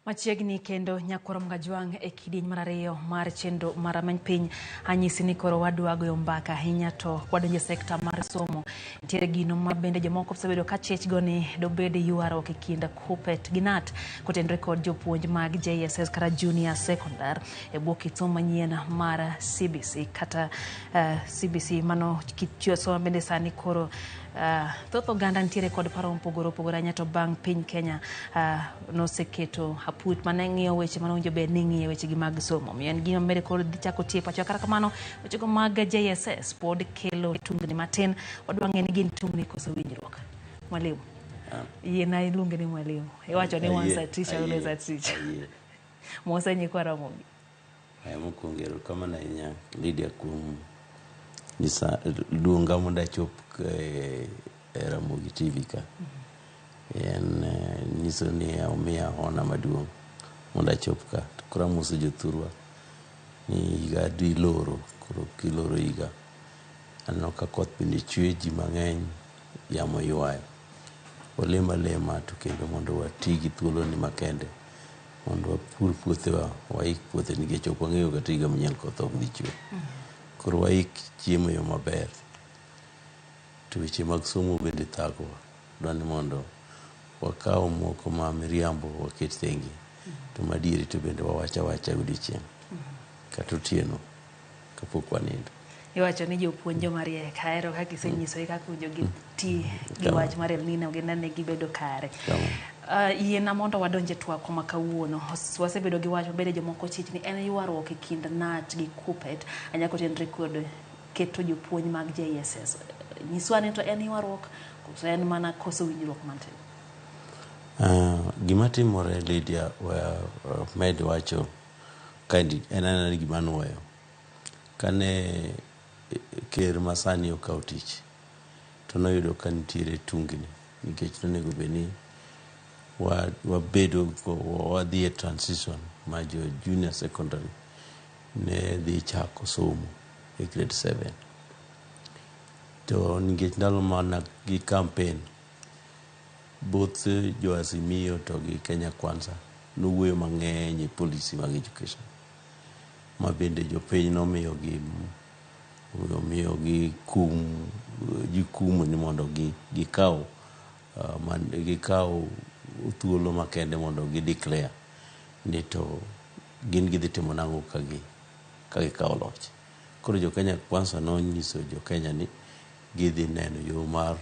Machiegni kendo nyakwar Mgajwang' e kidieny mar ariyo mar chenro mar Rameny Piny. Anyisi ni koro wadwa goyo mbaka ahinya to kwadonjo e sekta mar somo. Nitiere gino ma bende jomoko osebedo ka chich go ni dobed ywaruok e kind KUPPET gi KNUT kotenore kod jopuonj mag JSS kata Junior Secondary e bwo kit somo manyien mar CBC kata CBC mano kit somo bende sani koro thoth oganda nitiere kod paro mopogore opogore ahinya to bang' piny Kenya noseketo aput mane ng'iyo weche mane owinjo bed ni ng'iyo wechegi mag somo. Omiyo en gima bende koro dhi chako tiyo e pacho. Kata kamano wechego mag JSS pod kelo tungni matin. Wadwa ng'eyo ni gin tungni koso winjruok. Mwalimu. Yiena iluonge ni mwalimu. Iwacho ni once a teacher always a teacher. Mose nyikwa Ramogi. Aya mokwongo erokamano ahinya Lydia kuom nyisa luonga mondo achop e Ramogi TV ka. En nyiso ni omiya hona maduong' mondo achop ka. Koro amoso jothurwa ni higa dhi loro, koro kiloro higa aneno ka koth bende chwe ji mang'eny yamo ywayo. Walem alema to kendo mondo wati gi thuoloni makende mondo wapur puothewa, waik puothe nikech ok wang'eyo kata higa manyien koth ok dhi chwe. Koro waik chiemo e yo maber. To weche mag somo bende thagowa. Dwa ni mondo wakaw moko ma miriambo waket thenge to madieri to bende wawach awacha odiochieng' kata otieno kapok wanindo. Iwacho ni jopuonj joma riek. Ahero kaka isenyisogi kaka owinjo giti gi wach mar El Nino ginene gibedo kare. Yiena mondo wadonj e twak ma kawuono. Wasebedo gi wach mabende jomoko chich ni en ywaruok e kind KNUT gi KUPPET anya kotenore kod keto jopuonj mag JSS. Nyiswa ni to en ywaruok koso en mana koso winjruok mantie? Gima timore Lydia, med wacho kaendi en anena gima anuoyo. Kane ker masani okawo tich to noyudo ka nitiere tungni nikech nonego bed ni wabedo wadhi e transition ma jo junior secondary ne dhi chako somo e grade 7. To nikech ndalo mana gi campaign both jo Azimio to gi Kenya Kwanza nowuoyo mang'eny e policy mag education ma bende jopiny nomiyogi omiyogi kum gikumo ni mondo gikaw gikaw thuolo makende mondo gi declare ni to gin gidhi timo nang'o ka gikawo loch. Koro jo Kenya Kwanza nonyiso jo Kenya ni gidhi neno yo mar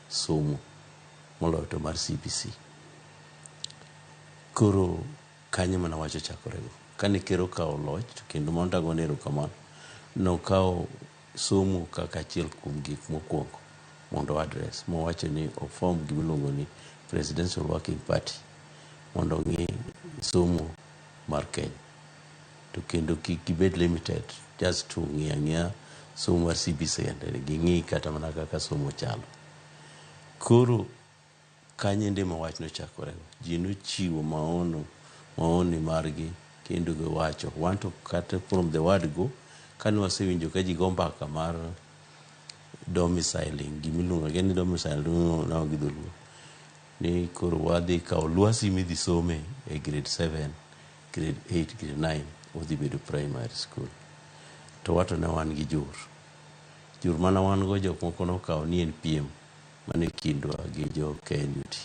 somo moloyo to mar CBC. Koro kanyo mana wach ochakorego. Kane ker okawo loch to kendo mano tagone erokamano, nokawo somo kaka achiel kuom gik mokwongo mondo address mowacho ni oform gimiluongo ni Presidential Working Party mondo ong'i somo mar Kenya. To kendo kik gibed limited just to ng'iyo ang'iya somo mar CBC kende, ging'i kata mana kaka somo chalo. Koro kanyo ende ma wach nochakorego. Ji nochiwo maono maoni margi kendo giwacho. Wan to kata from the word go, kane wasewinjo ka ji go mbaka mar domiciling, gimiluongo akia ni domicile luongo gi dholuo, ni koro wadhi kawo lwasi midhi some e grade 7, grade 8, grade 9 odhi bedo primary school. To wato ne wan gi jur. Jur mana wan go jok moko nokawo ni en piem mane kindwa gi jo KNUT.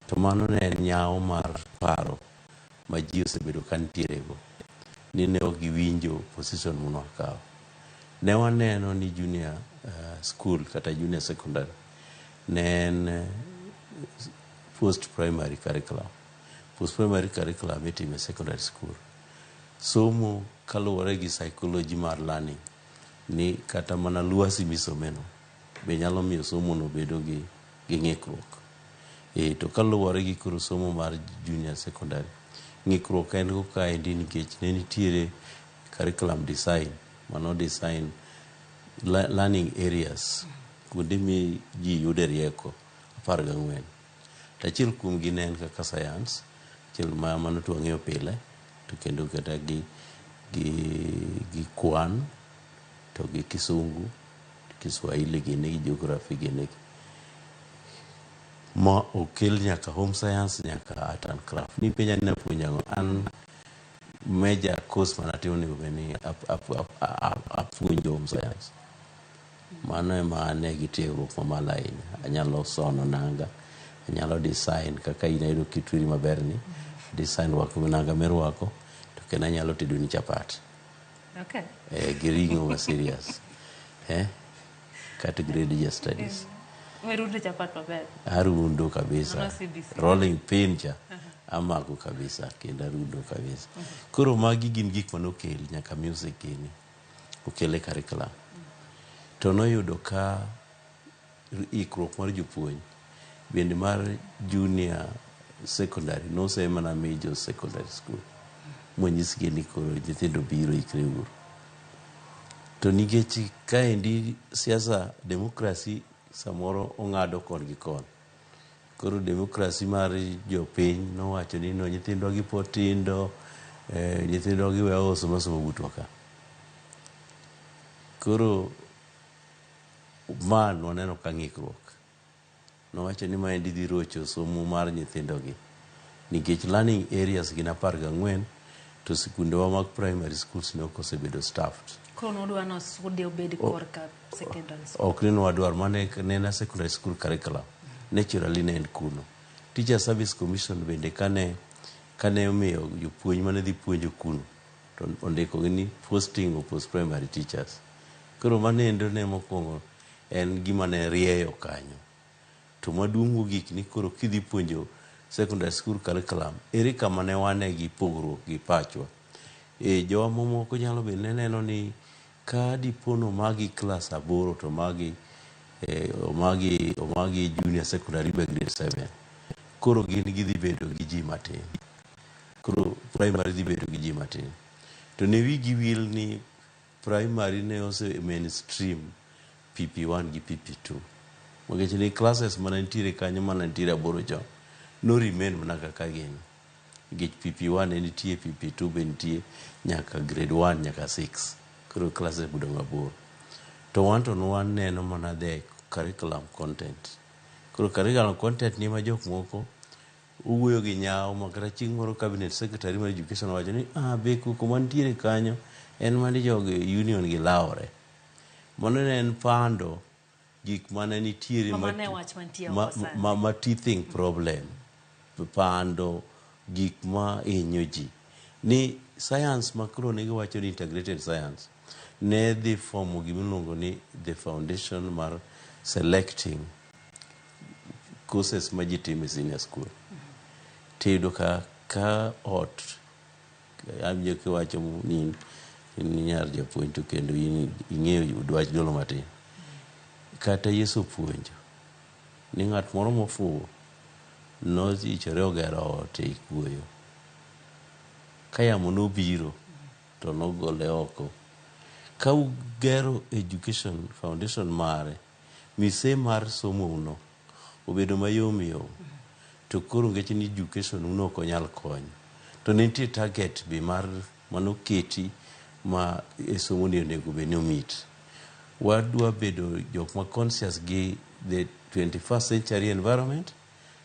To mano ne en nyawo mar paro ma ji osebedo ka nitiere go ni ne ok giwinjo position manwakawo. Ne waneno ni junior school kata junior secondary ne en post primary curriculum. Post primary curriculum itimo e secondary school. Somo kaluwore gi psychology mar learning ni kata mana lwasi misomeno be nyalo miyo somo no bedo gi ng'ikruok. To kaluwore gi koro somo mar junior secondary, ng'ikruok en go kaendi nikech ne nitiere curriculum design mano design learning areas kuonde mi ji yude rieko 14. To achiel kuom gi ne en kaka science, achiel ma mano to wang'eyo pile, to kendo kata gi kwan to gi kisungu, Kiswahili gini gi geography gini. Ma okel nyaka home science, nyaka art and craft. Nipenja ni napuonjo ang'o? An major course manatimo onego bed ni apuonjo home science. Mano ema ane gi tiegruok mamalo ahinya. Anyalo sono nanga, anyalo design kaka in ayudo kitweri maber ni, design rwako nanga mirwako, to kendo anyalo tedoni chapat. Gi ring'o ma serious. Kata grade ja studies. Mirundo chapat maber. Arundo kabisa. Mano CBC. Rolling pin cha amako kabisa kendo arundo kabisa. Koro magi gin gik manokel nyaka music gini okel e curriculum. To noyudo ka ikruok mar jopuonj bende mar junior secondary nose mana mi jo secondary school monyisgi ni koro nyithindo biro ikre uru. To nikech kaendi siasa demokrasi samoro ong'ado kon gi kon. Koro demokrasi mar jopiny nowacho ni no nyithindwa gi pod tindo, nyithindwa gi we osom asoma butwa ka. Koro ma nwaneno ka ng'ikruok. Nowacho ni maendi dhi rocho somo mar nyithindogi. Nikech learning areas gin 14 to sikundewa mag primary schools ne ok osebedo staffed. Koro nudwa ni osude obed korka secondary school. Ok ni nwadwar, mane ne en a secondary school curriculum. Naturally ne en kuno. Teacher Service Commission bende kane omiyo jopuonj mane dhi puonjo kuno to ondikogi ni posting of post primary teachers. Koro mano endo ne mokwongo en gima ne rieyo kanyo. To maduong' mogik ni koro kidhi puonjo secondary school curriculum, ere kama ne wane gi pogruok gi pachwa. Jowa mamoko nyalo bedo ne neno ni ka dipo ni omagi klas 8 to omagi junior secondary ba grade 7. Koro gin gidhi bedo gi ji matin. Koro primary dhi bedo gi ji matin. To ne wigi wil ni primary ne ose mainstream PP1 gi PP2. Nikech ni classes mana nitiere kanyo mana nitiere 8 chon, no remain mana kaka gin. Nikech PP1 ne nitie, PP2 be nitie, nyaka grade 1 nyaka 6. Koro classes odong' 8. To wan to nwaneno mana the curriculum content. Koro curriculum content ni ma jok moko owuoyo gi nyawo ma kata chieng' moro cabinet secretary mar education owacho ni be koko mantiere kanyo en mani jogi union gi lawre. Mano ne en pando gik mane nitiere ma teething problem. Pando gik ma hinyo ji. Ni science ma koro ne giwacho ni integrated science ne dhi fomo gimiluongo ni the foundation mar selecting courses ma ji timo e senior school. Tiyudo ka ot awinjo kiwacho ni in nyar japuonj to kendo in ing'eyo dwach dolo matin. Kata Yesu opuonjo ni ng'at moro mofuwo noichore ogero ot ei kuoyo. Ka yamo nobiro to nogole oko. Ka ugero education foundation mare, mise mar somo uno obedo mayom yom, to koro nikech ni education uno ok onyal konyo. To ne nitie target be mar manoketi ma e somo ni onego bed ni omit. Wadwa bedo jok ma conscious gi the 21st century environment,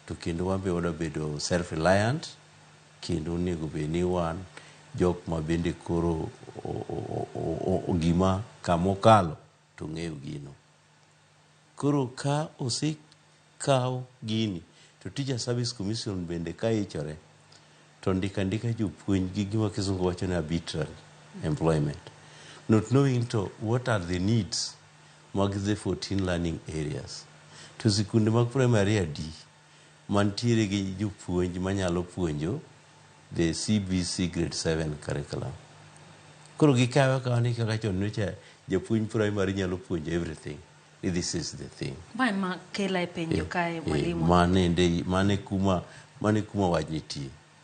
to kendo wan be wadwa bedo self reliant, kendo onego bed ni wan jok ma bende koro gima kamokalo to ng'eyo gino. Koro ka osekaw gini to Teacher Service Commission bende ka ichore to ndika andika jopuonj gi gima kisungu wacho ni arbitrary employment, not knowing to what are the needs mag the 14 learning areas. To sikunde mag primary adi mantiere gi jopuonj manyalo puonjo the CBC grade 7 curriculum. Koro gikawe akawa ni kaka chon nyocha japuonj primary nyalo puonjo everything. This is the thing. Ma ema kela e penjo kae mwalimu. Mane kuma wach nitie.